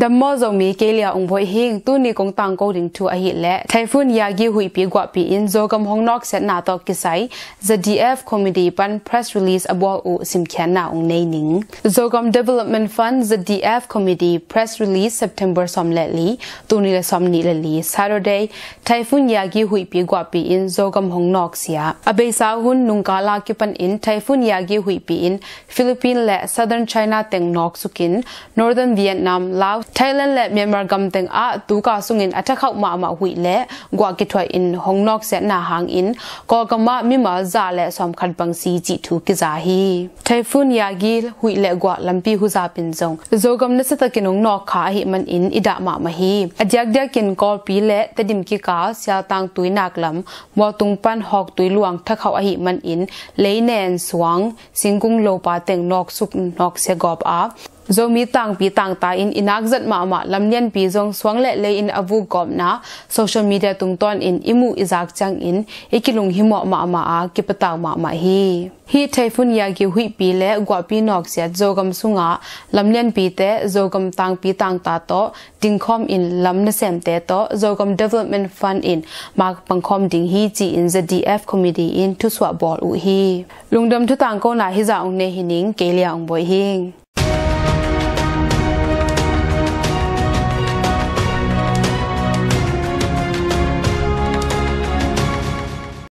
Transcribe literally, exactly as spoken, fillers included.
Dammaw Zomi, kei Lia Ung Boih hing. Tuni kong tangko ding thu ahih leh Typhoon Yagi huihpi guahpi in Zogam hong nawksiatna tawh kisai Z D F committee pan press release a bawl uh simkhiatna ung nei ning. Zogam Development Fund, Z D F committee press release, September sawm le li, tul nih le sawm nih le li, Saturday, Typhoon Yagi huihpi guahpi in Zogam hong nawksia. A beisa hun nungkal a kipan in Typhoon Yagi huihpi in Philippine le Southern China teng nawksukin Northern Vietnam, Laos, Thailand le Myanmar gam teng ah tuka sungin a thakhauh mahmah huih le guah kithuah in hong nawksiatna hangin Kawlgam ah mimal za le sawmkhat bang si cih thu kiza hi. Typhoon Yagi huih le guah lampi huzap in zong Zogam nasiatakin hong nawk kha ahih manin i dah mahmah hi. A diakdiakin Kawlpi le Tedim kikal Sialtang tuinak lam Mualtung pan Hawktui luang thakhauh ahih manin leinen, suang, singkung, lopa teng nawksuk nawksia gawp a, Zomi tangpi tangta in i nakzat mahmah lamlianpi zong suang le lei in a vuk gawpna social media tungtawn in i muh i zak ciangin i kilunghimawh mahmah a, kipatau mahmah hi. Hih Typhoon Yagi huihpi le guahpi nawksiat Zogam sungah lamlianpite, Zogam tangpi tangta tawh dingkhawm in lam nasemte tawh Zogam Development Fund in mak pangkhawm ding hi ci-in Z D F committee in thusuah bawl uh hi. Lungdam thu tangkona hizah ung nei hi ning. Kei Lia Ung Boih hing.